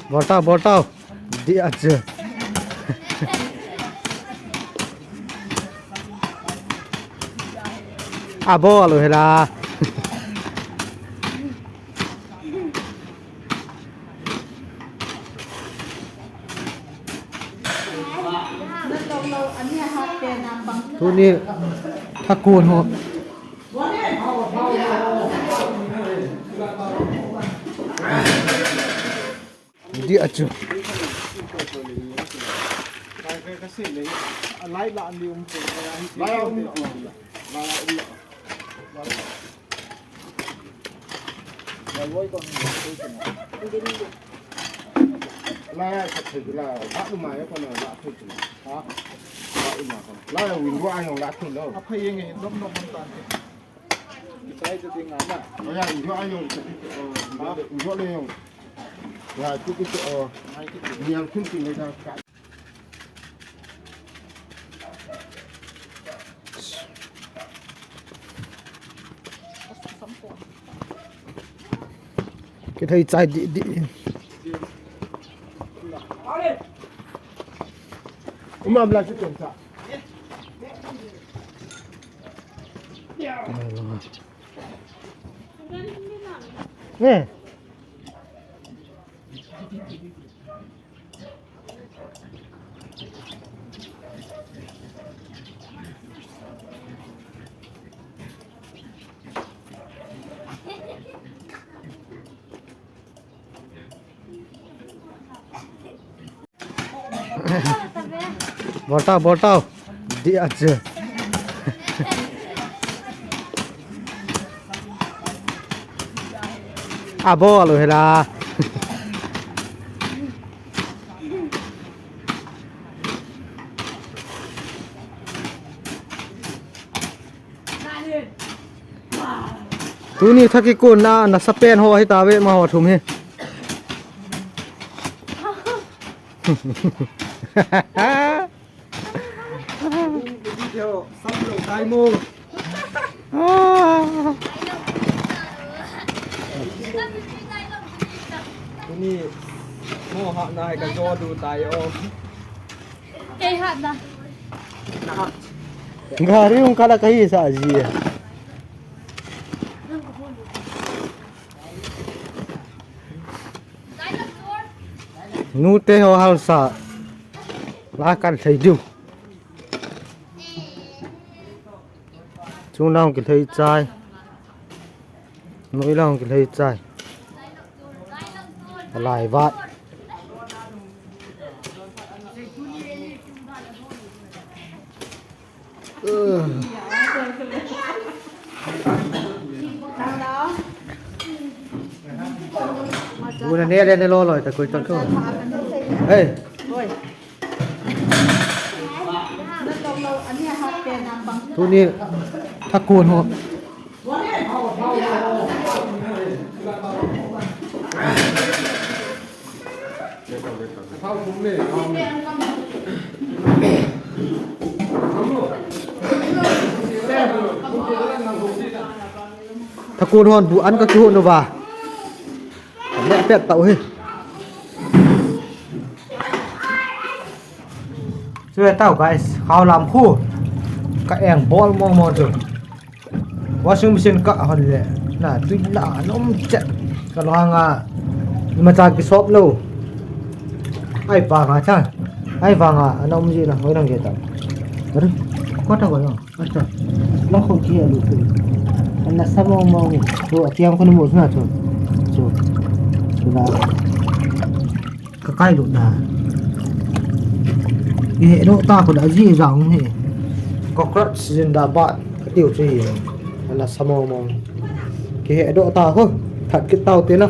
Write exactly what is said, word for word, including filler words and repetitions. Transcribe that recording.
Bol tau, bol tau. Dia chu. A bol u hela. Tuni thakun ho. Dia chu. Lai a khat thei la, la lu mai ko na la thei chu. Ha? La lu mai ko. La window a jong la thei lo. A phai yeng e, nom nom nom tan. Kichai te ding a na. O ya, window a jong. Ha? Window le jong. Ya, tu ki tu, o. Mai ki tu. Niang khun ti le da ka. Kithei chai di di. Umam la chu chen sa. Ne. Bol tau, bol tau. Dia chu. A bol u hela. Tuni thaki kun na, nasa pen ho hi ta ve ma ho thum hi. Video, sam lo tai mo. Tuni mo ha na ka jo du tai o. Kei hat na. Gari hung kala kahi sa ji. Nute ho halsa. La kan thei diu. Chung lang kilhei chai. Noi lang kilhei chai. Alai vat. Una ne le ne lo lo ta koi ton ko. Hey. Tuni thakun ho. Thakun hon bu an ka kihon uva. Leh pet tau hi. Chu ve tau guys, khao lam khu. Ka eng bol mo mo chu. Washing machine ka hon le. Na tui la nom chet. Ka lo hanga. Ima cha ki sop lo. Ai pa nga cha. Ai pa nga nom ji na hoi nang ge ta. Aru. Ko ta ko no. Acha. Lang khong ki alu tu. Ana sa mong mong. Tu atiang ko no mo na tu. Tu. Tu la. Ka kai lu da. Ki he do ta ko da ji jang he. Cockroach zin da ba ka tiu chu hi. Ana sa mong mong. Ki he do ta ko. That ki tau te na.